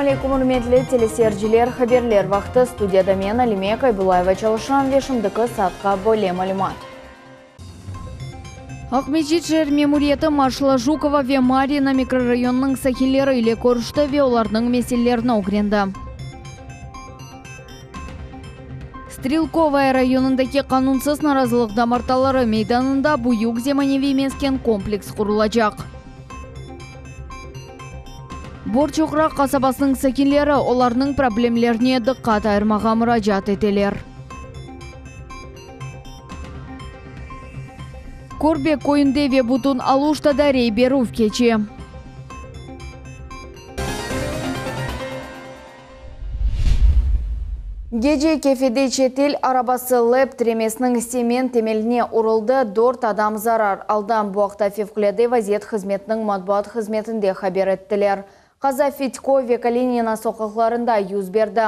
Aleyküm, ürmetli teleseyirciler! Haberler vaqtı. Studiyada men, Alime Kaybulayeva çalışam ve şimdiki saatqa böyle malümat. Aqmescit şeer memuriyeti Marşala Jukova ve Maryino mikrorayonınıñ sakinleri ile körüşti ve olarnıñ meselelerini ögrendi. Strelkovaya rayonındaki qanunsız narazılıq damartaları meydanında büyük zemaneviy mesken kompleks qurulacaq. Borçoqraq qasabasınıñ sakinleri olarnıñ problemlerine diqqat ayırmağa muracaat eteler. Körbek köyünde ve bütün Aluştada rey berüv keçe. Gece Kefede çetel arabası LEP tiremesiniñ sement temeline uruldı, dört adam zarar aldı. Bu aqta Fevqulâde vaziyet hızmetiniñ matbuat hızmetinde haber ettiler. Qaza Fedko ve Kalinina soqaqlarında yüz berdi.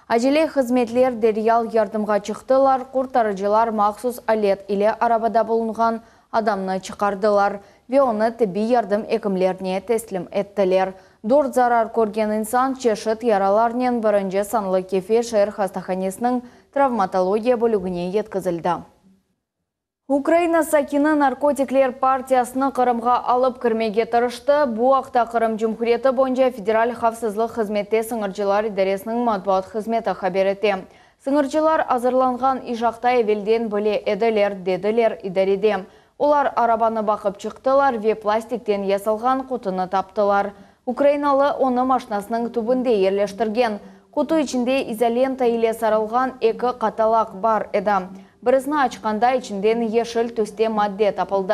Acele hızmetler deryal yardımğa çıqtılar, qurtarıcılar mahsus alet ile arabada bulunğan adamnı çıqardılar ve onı tibbiy yardım ekimlerine teslim ettiler. Dört zarar körgen insan çeşit yaralarnen birinci sanlı Kefe şeer hastahanesiniñ travmatologiya bölügine yetkizildi. Ukraina sakini narkotikler partiyasını Qırımğa alıp kirmege tırıştı. Bu aqta Qırım Cumhuriyeti boyunca Federal havfsızlıq hızmette sıñırcılar idaresiniñ matbuat hızmeti haber ete. Sıñırcılar azırlanğan iş aqta evelden bile ediler, dediler idarede. Olar arabanı baqıp çıqtılar ve plastikten yasalğan qutunı taptılar. Ukrainalı onı maşnasınıñ tübünde yerleştirgen. Qutu içinde izolenta ile sarılğan eki qatalaq bar edi. Birisini açqanda içinden yeşil tüste madde tapıldı.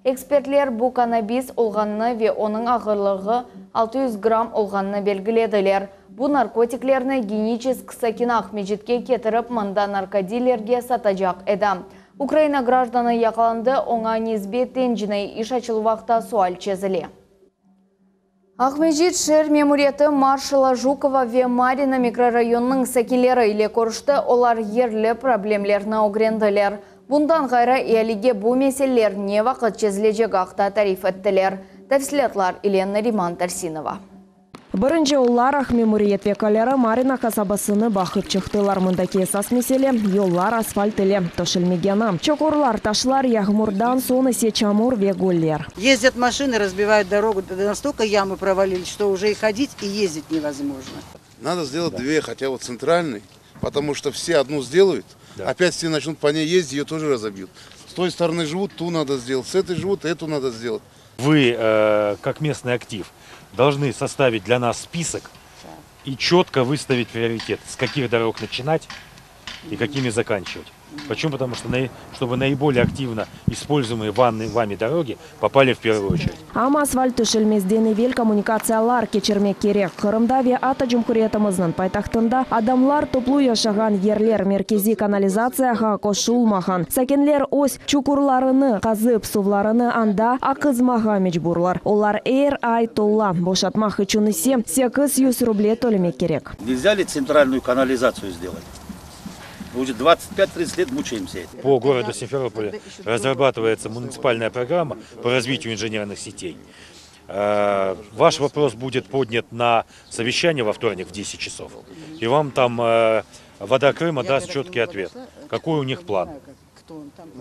Ekspertler bu kannabis olğanını ve onıñ ağırlığı 600 gramm olğanını belgilediler. Bu narkotiklerni Geniçesk sakini Aqmescitke ketirip, mında narkodilerge satacaq edi. Ukraina grajdanı yaqalandı, oña nisbeten cinaiy iş açıluvaqta sual çezile. Aqmescit şeer memuriyeti Marşala Jukova ve Maryino mikrorayonınıñ sakinleri ile körüşti, olar yerli problemlerni ögrendiler. Bundan ğayrı, ealige bu meseleler ne vaqıt çezilecegi aqta tarif ettiler. Tafsilâtlar ile Nariman Tarsinova. Birinci olaraq memuriyet vekilleri Maryino qasabasını baqıp çıqtılar. Mındaki esas mesele, yollar asfalt ile töşelmegeni. Çuqurlar, taşlar, yağmurdan soñ ise çamur ve göller. Ездят машины, разбивают дорогу, настолько ямы провалились, что уже и ходить, и ездить невозможно. Надо сделать две, хотя вот центральный, потому что все одну сделают, опять все начнут по ней ездить, ее тоже разобьют. С той стороны живут, ту надо сделать, с этой живут, эту надо сделать. Вы, как местный актив, должны составить для нас список и четко выставить приоритет, с каких дорог начинать и какими заканчивать. Почему? Потому что чтобы наиболее активно используемые вами дороги попали в первую очередь. Amma asfalt töşelmezden evel kommunikatsiyalar keçirmek kerek. Qırımda ve atta cumhuriyetimizniñ paytahtında adamlar toplu yaşağan yerler merkeziy kanalizatsiyağa qoşulmağan. Sakinler öz çuqurlarını qazıp, suvlarını anda aqızmağa mecburlar. Olar er ay tola, boşatmaq içün ise 800 ruble tölemek kerek. Нельзя ли центральную канализацию сделать? Мы уже 25-30 лет мучаемся этим. По городу Симферополю разрабатывается муниципальная программа по развитию инженерных сетей. Ваш вопрос будет поднят на совещание во вторник в 10 часов. И вам там Вода Крыма даст четкий ответ, какой у них план.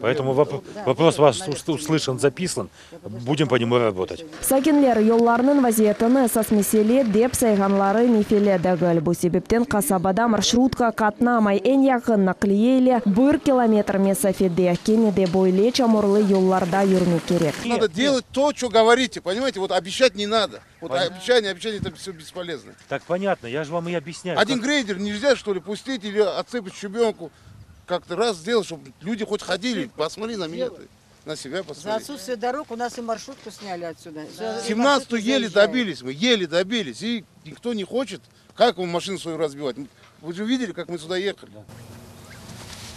Поэтому вопрос ваш услышан, записан, будем по нему работать. Sakinler yollarnıñ vaziyetini esas mesele dep sayğanları nafile degil. Bu sebepten qasabada marşrutka qatnamay. Eñ yaqın naqliye ile bir kilometr mesafede. Kene de böyle çamurlı yollarda yürmek kerek. Надо делать то, что говорите, понимаете? Вот обещать не надо. Вот обещание, обещание, это все бесполезно. Так понятно, я же вам и объясняю. Один грейдер нельзя, что ли, пустить или отсыпать щебенку? Как-то раз сделать, чтобы люди хоть ходили. Посмотри на меня ты, на себя посмотри. За отсутствие дорог у нас и маршрутку сняли отсюда. Да. 17-ю еле добились мы, еле добились. И никто не хочет. Как вам машину свою разбивать? Вы же видели, как мы сюда ехали.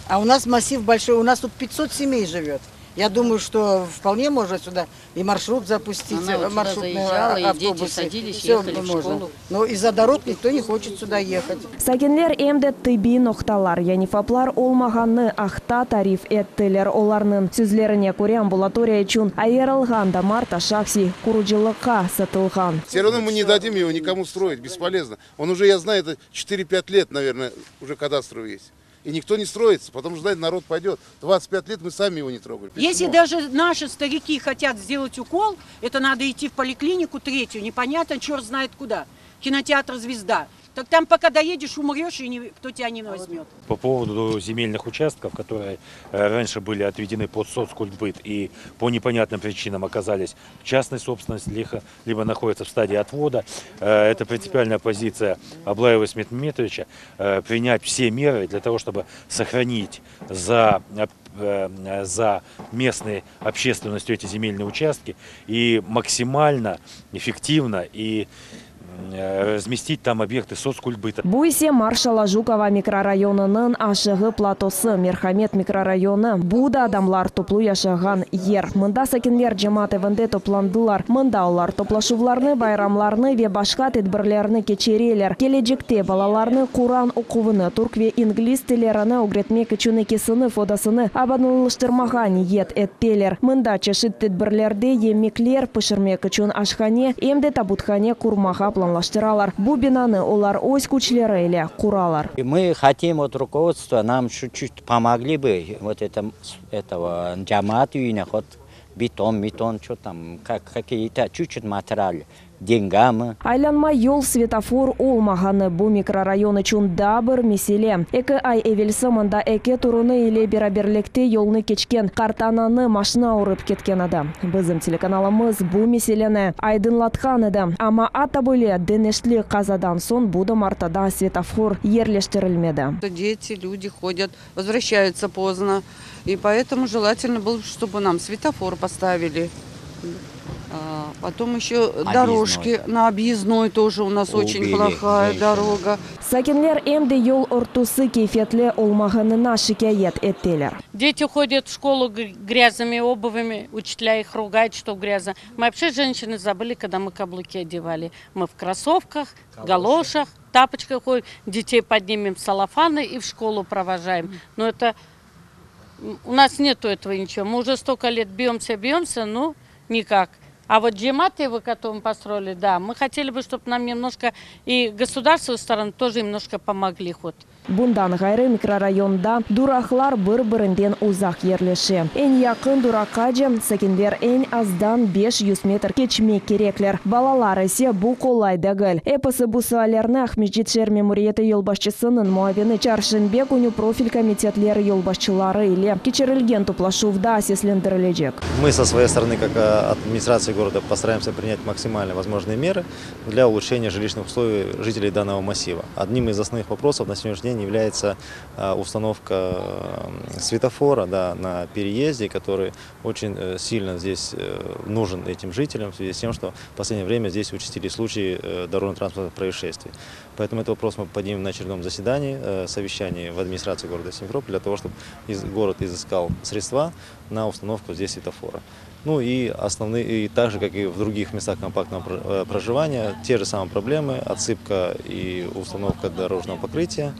А у нас массив большой, у нас тут 500 семей живет. Я думаю, что вполне можно сюда и маршрут запустить, Она вот сюда маршрутные заезжала, и дети автобусы. садились, Все ехали в можно. школу. Но из-за дорог никто не хочет сюда ехать. Sakinler em de tibbiy noqtalar, yani FAPlar olmağanı aqta tarif ettiler. Olarnıñ sözlerine köre ambulatoriya içün ayırılğan damarta şahsiy qurucılıqqa satılğan. Все равно мы не дадим его никому строить, бесполезно. Он уже, я знаю, это 4-5 лет, наверное, уже кадастровый есть. И никто не строится, потому что, знает, народ пойдет. 25 лет мы сами его не трогали. Если даже наши старики хотят сделать укол, это надо идти в поликлинику третью, непонятно, черт знает куда. Кинотеатр «Звезда». Так там пока доедешь, умрешь, и никто тебя не возьмет. По поводу земельных участков, которые раньше были отведены под соцкультбыт и по непонятным причинам оказались в частной собственности, либо находятся в стадии отвода, это принципиальная позиция Аблаева Исмета Меметовича, принять все меры для того, чтобы сохранить за местной общественностью эти земельные участки и максимально эффективно и разместить там объекты соцкультбыта. Bu ise Marşala Jukova mikrorayonınıñ aşağı platosı, Merhamet mikrorayonı. Bu da adamlar toplu yaşağan yer. Mında sakinler cemaat evinde toplandılar. Mında olar toplaşuvlarnı, bayramlarnı ve başqa tedbirlerni keçireler. Kelecekte balalarnı Quran oquvını, türk ve ingliz tillerini ögretmek içün eki sınıf odasını abadanlaştırmağa niyet ettiler. Mında çeşit tedbirlerde yemekler pişirmek içün aşhane, em de tabuthane qurmağa planlaştıralar. Bu binanı olar öz küçleri ile quralar. И мы хотим от руководства, нам чуть-чуть помогли бы вот это, этого cemaat evine, хоть бетон, бетон, что там, как, какие-то чуть-чуть материал, деньгами. Aylanma yol svetofor olmağanı bu mikrorayon içün daa bir mesele. 2 ay evelsi mında eki torunı ile beraberlikte yolnı keçken qartananı maşina urıp ketken edi. Bizim telekanalımız bu meseleni aydınlatqan edi. Amma atta böyle deşetli qazadan soñ bu damartada svetofor yerleştirilmedi. Дети, люди ходят, возвращаются поздно. И поэтому желательно было, чтобы нам светофор поставили. Потом еще Объездной. дорожки на объездной тоже у нас очень Убили плохая женщину. дорога. Sakinler em de yol örtüsi keyfiyetli olmağanına şikâyet ettiler. Дети ходят в школу грязными обувями, учителя их ругают, что грязно. Мы вообще, женщины, забыли, когда мы каблуки одевали. Мы в кроссовках, галошах, тапочках ходим, детей поднимем в целлофаны и в школу провожаем. Но это у нас нету этого ничего. Мы уже столько лет бьемся, бьемся, ну никак. А вот cemaat evi, который мы построили, да, мы хотели бы, чтобы нам немножко и государство стороны тоже немножко помогли хоть. Bundan ğayrı mikrorayonda duraqlar bir-birinden uzaq yerleşe. Eñ yaqın duraqqa sakinler eñ azdan 500 metr keçmek kerekler. Balalar ise bu qolay degil. Episi bu suallerni Aqmescit şeer memuriyeti yolbaşçısınıñ muavini çarşenbe künü profil komitetleri yolbaşçıları ile keçirilgen toplaşuvda seslendirilecek. Мы со своей стороны, как администрация города, постараемся принять максимально возможные меры для улучшения жилищных условий жителей данного массива. Одним из основных вопросов на сегодняшний день является установка светофора, да, на переезде, который очень сильно здесь нужен этим жителям в связи с тем, что в последнее время здесь участились случаи дорожно-транспортных происшествий. Поэтому этот вопрос мы поднимем на очередном заседании, совещании в администрации города Симферополь, для того, чтобы город изыскал средства на установку здесь светофора. Ну и основные, и так же, как и в других местах компактного проживания, те же самые проблемы, отсыпка и установка дорожного покрытия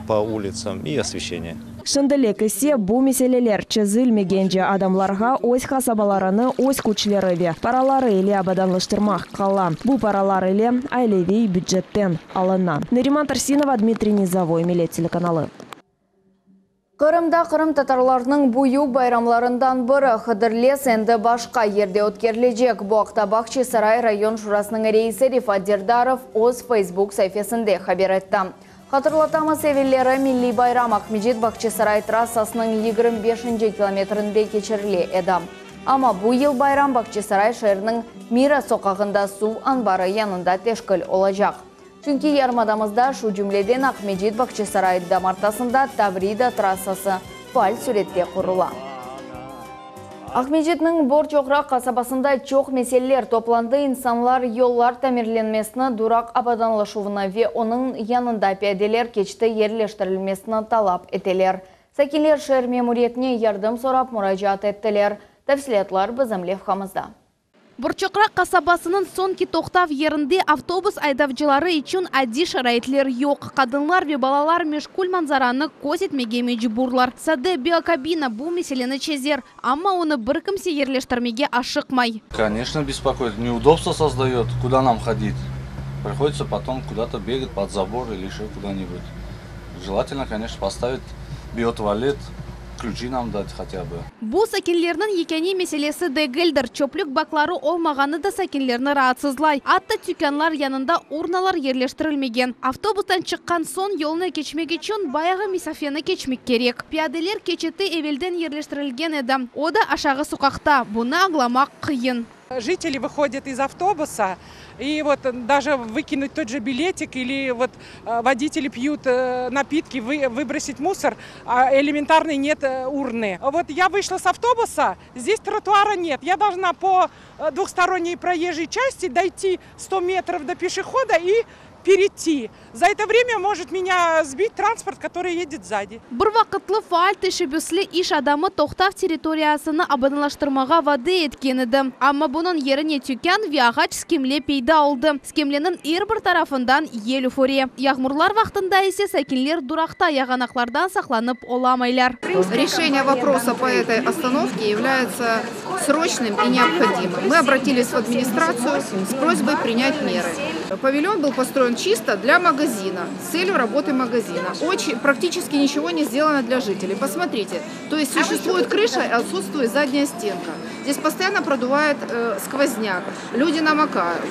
по улицам и освещение. Şimdilik ise bu meseleler çezilmegence adamlarğa öz qasabalarını öz küçleri ve paraları ile abadanlaştırmaq qala. Bu paralar ile aileviy bücetten alına. Neriman Tarsinova, Дмитрий Низовой, Millet telekanalı. Qırımda qırımtatarlarnıñ büyük bayramlarından biri Hıdırlez endi başqa yerde ötkerilecek. Bu aqta Bağçasaray rayon şurasınıñ reisi Refat Derdarov öz Facebook saifesinde haber etti. Hatırlatamız evelleri milliy bayram Aqmescit Bağçasaray trassasınıñ 25 kilometrinde keçirile edi. Amma bu yıl bayram Bağçasaray şeeriniñ Mira soqağında suv anbarı yanında teşkil olacaq. Çünki yarımadamızda şu cümleden Aqmescit Bağçasaray damartasında Tavrida trassası faal sürette qurula. Aqmescitniñ Borçoqraq qasabasında çoq meseleler toplandı. İnsanlar yollar tamirlenmesini, duraq abadanlaşuvını ve onıñ yanında piyadeler keçiti yerleştirilmesini talap eteler. Sakinler şeer memuriyetine yardım sorap muracaat ettiler. Tafsilâtlar bizim levhamızda. Borçoqraq qasabasınıñ soñki toqtav yerinde avtobus aydavcıları içün adiy şaraitler yoq. Qadınlar ve balalar meşkul manzaranı köz etmege mecburlar. Sade biokabina bu meseleni çezer, amma onı bir kimse yerleştirmege aşıqmay. Конечно, беспокоит. Неудобства создает. Куда нам ходить? Приходится потом куда-то бегать под забор или еще куда-нибудь. Желательно, конечно, поставить биотуалет, ключи нам дать хотя бы. Bu sakinlerniñ yekâne meselesi degildir. Çöplük bakları olmağanı da sakinlerni raatsızlay. Atta tükânlar yanında urnalar yerleştirilmegen. Avtobustan çıqqan soñ yolnı keçmek içün bayağı mesafeni keçmek kerek. Piyadeler keçiti evelden yerleştirilgen edi, o da aşağı soqaqta. Bunı añlamaq qıyın. Жители выходят из автобуса, и вот даже выкинуть тот же билетик или вот водители пьют напитки, вы, выбросить мусор, а элементарной нет урны. Вот я вышла с автобуса, здесь тротуара нет. Я должна по двухсторонней проезжей части дойти 100 метров до пешехода и перейти. За это время может меня сбить транспорт, который едет сзади. Bir vaqıtlı faal teşebbüsli iş adamı toqtav territoriyasını abadanlaştırmağa vade etken edi. Amma bunıñ yerine tükân ve ağaç skemle peyda oldı. Skemleniñ er bir tarafından yel üfüre. Yağmurlar vaqtında ise sakinler duraqta yağanaqlardan saqlanıp olamaylar. Решение вопроса по этой остановке является срочным и необходимым. Мы обратились в администрацию с просьбой принять меры. Павильон был построен чисто для магазина, с целью работы магазина. Очень, практически ничего не сделано для жителей. Посмотрите, то есть существует крыша и отсутствует задняя стенка. Здесь постоянно продувает э, сквозняк, люди намокают.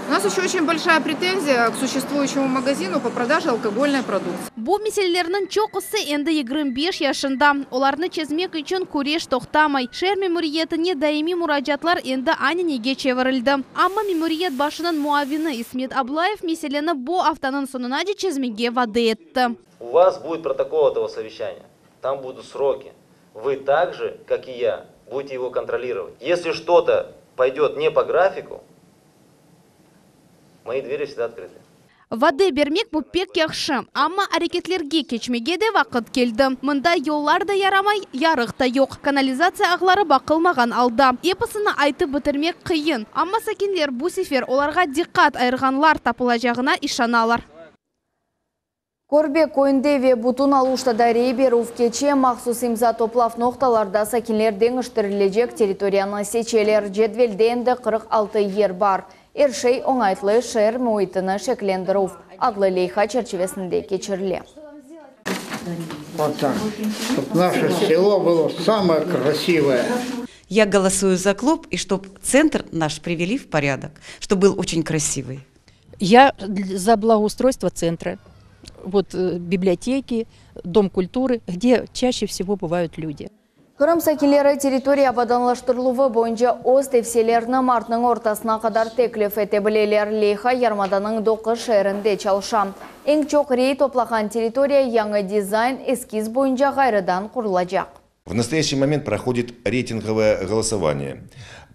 У нас еще очень большая претензия к существующему магазину по продаже алкогольной продукции. Bu meselelerniñ çoqusı endi 25 yaşında. Olarnı çezmek içün küreş toqtamay. Şeer memuriyetine daimiy muracaatlar endi ananege çevirildi. Amma memuriyet başınıñ muavini İsmet Ablayev meseleni bu aftanıñ soñunace çezmege vade etti. У вас будет протокол этого совещания. Там будут сроки. Вы так же, как и я, будете его контролировать. Если что-то пойдет не по графику, мои двери всегда открыты. Vade bermek bu pek yahşı, amma areketlerge keçmege de vaqıt keldi. Mında yollar da yaramay, yarıq da yoq. Kanalizatsiya ağları baqılmağan alda. Episini aytıp bitirmek qıyın. Amma sakinler bu sefer olarğa diqqat ayırğanlar tapılacağına işanalar. Körbek köyünde ve bütün Aluştada rey berüv keçe mahsus imza toplav noqtalarda sakinler deñiştirilecek territoriyanı seçeler. Cedvelde endi 46 yer bar. Er şey oñaytlı şeer müitini şekillendirüv adlı leyha çerçivesinde keçirile. Вот так. Чтоб наше село было самое красивое. Я голосую за клуб, и чтобы центр наш привели в порядок, чтобы был очень красивый. Я за благоустройство центра, вот э, библиотеки, дом культуры, где чаще всего бывают люди. Qırım sakinleri territoriya abadanlaştırıluvı boyunca öz tevsiyelerini martnıñ ortasına qadar teklif ete bileler. Leyha yarımadanıñ 9 şeerinde çalışa. Eñ çoq rey toplağan territoriya yañı dizayn eskiz boyunca ğayrıdan qurulacaq. В настоящий момент проходит рейтинговое голосование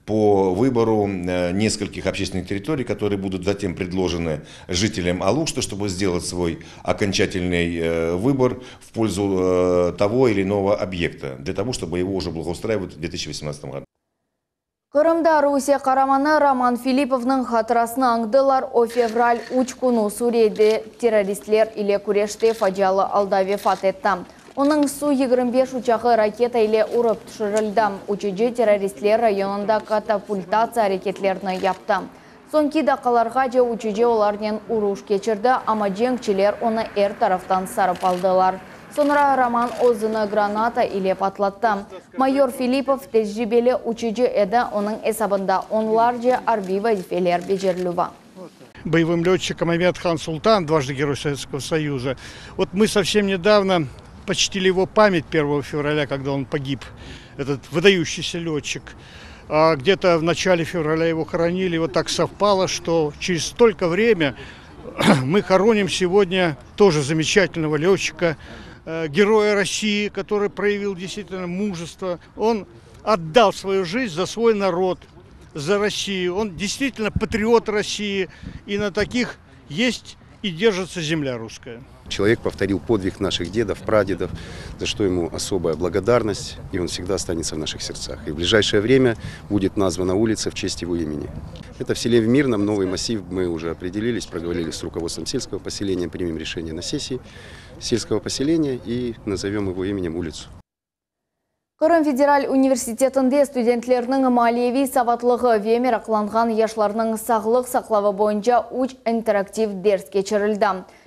по выбору э, нескольких общественных территорий, которые будут затем предложены жителям Алушты, чтобы сделать свой окончательный э, выбор в пользу э, того или иного объекта, для того, чтобы его уже благоустраивать в 2018 году. Qırımda Rusiye qaramanı Roman Filippovnıñ hatırasını añdılar. O fevral 3 künü Suriyede terroristler ile küreşte facialı alda vefat etti. Onıñ Su-25 uçağı raketa ile urıp tüşürildi. Uçucı terroristler rayonında katapultatsiya areketlerini yaptı. Soñki daqqalarğace uçucı olarnen uruş keçirdi, amma cenkçiler onı er taraftan sarıp aldılar. Soñra Roman özüni granata ile patlattı. Mayor Filippov tecribeli uçucı edi, onıñ esabında onlarca arbiy vazifeler becerilüvi. Боевым летчиком Амет-Хан Султан, дважды Герой Советского Союза. Вот мы совсем недавно почтили его память 1 февраля, когда он погиб, этот выдающийся летчик. А где-то в начале февраля его хоронили. Вот так совпало, что через столько время мы хороним сегодня тоже замечательного летчика, э, героя России, который проявил действительно мужество. Он отдал свою жизнь за свой народ, за Россию. Он действительно патриот России. И на таких есть и держится земля русская. Человек повторил подвиг наших дедов, прадедов, за что ему особая благодарность, и он всегда останется в наших сердцах. И в ближайшее время будет названа улица в честь его имени. Это в селе в Мирном, новый массив, мы уже определились, проговорили с руководством сельского поселения, примем решение на сессии сельского поселения и назовем его именем улицу. Qırım federal universitetinde studentlerniñ maliyeviy savatlığı ve meraqlanğan yaşlarnıñ sağlıq saqlavı boyunca üç interaktiv ders keçirildi.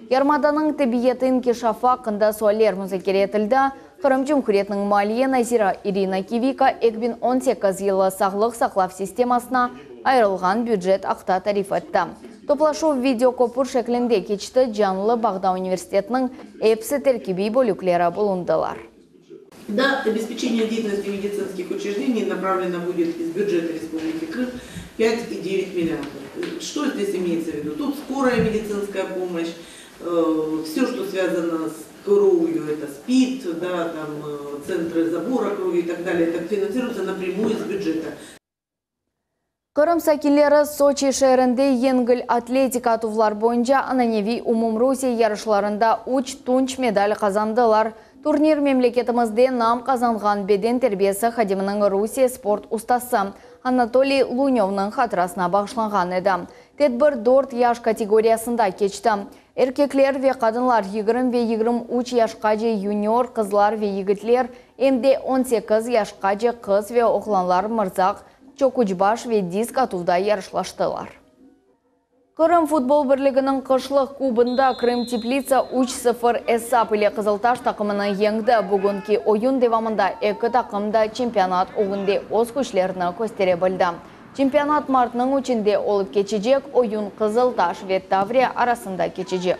Yarımadanıñ tibbiyeti inkişafı aqqında sualler muzakere etildi. Qırım Cumhuriyetiniñ maliye naziri İrina Kiviko 2018 yılı sağlıq saqlav sistemasına ayırılğan bücet aqta tarif etti. Toplaşuv videokopür şeklinde keçti, canlı bağda universitetniñ episi terkibiy bölükleri bulundılar. На обеспечение деятельности медицинских учреждений направлено будет из бюджета Республики Крым 5,9 миллиардов. Что здесь имеется в виду? Тут скорая медицинская помощь, э, все, что связано с кровью, это СПИД, да, там, э, центры забора крови и так далее, это финансируется напрямую из бюджета. Qırım sakinleri Soçi şeerinde yengil atletika atuvlar boyunca ananeviy umumrusiye yarışlarında üç tunç medal qazandılar. Turnir memleketimizde nam qazanğan beden terbiyesi hadiminiñ Rusiye sport ustası Anatoliy Lunövnıñ hatırasına bağışlanğan edi. Tedbir dört yaş kategoriyasında keçti, erkekler ve qadınlar, 20 ve 23 yaşqace yunior qızlar ve yigitler, em de 18 yaşqace qız ve oğlanlar mırzaq, çöküçbaş ve disk atuvda yarışlaştılar. Qırım futbol birliginiñ qışlıq kubogında Krım-Teplitsa üç, sıfır esap ile Qızıltaş taqımını yeñdi. Bugünki oyun devamında eki taqım da çempionat ögünde öz küçlerini köstere bildi. Çempionat martnıñ üçünde olıp keçecek, oyun Qızıltaş ve Tavriya arasında keçecek.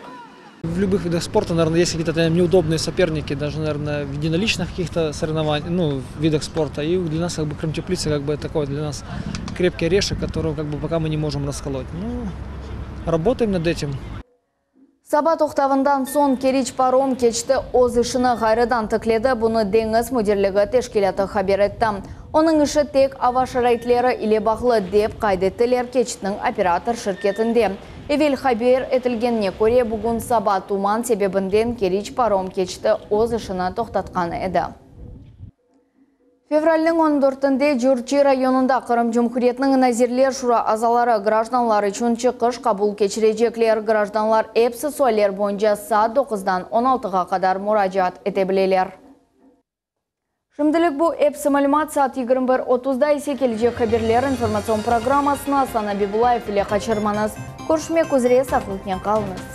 В любых видах спорта, наверное, есть какие-то неудобные соперники, даже, наверное, в единоличных каких-то соревнованиях, ну, в видах спорта. И для нас, как бы, Крым-Теплица, как бы, такой для нас крепкий орешек, которого, как бы, пока мы не можем расколоть. Ну, работаем над этим. Saba toqtavından soñ Keriç parom keçiti öz işini ğayrıdan tikledi, bunı deñiz müdirligi teşkilâtı haber etti. Onıñ işi tek ava şaraitleri ile bağlı, dep qayd ettiler keçitniñ operator şirketinde. Evel haber etilgenine köre, bugün saba tuman sebebinden Keriç parom keçiti öz işini toqtatqan edi. Fevralniñ on dörtünde Cürçi rayonında Qırım Cumhuriyetiniñ Nazirler Şura azaları grajdanlar içün çıqış qabul keçirecekler. Grajdanlar epsi sualler boyunca saat doquzdan on altığa qadar muracaat ete bileler. Şimdilik bu epsi malümat, saat 21 otuzda ise kelecek haberler informatsion programmasını Asan Abibullayev ile qaçırmañız. Körüşmek üzre, sağlıqnen qalıñız.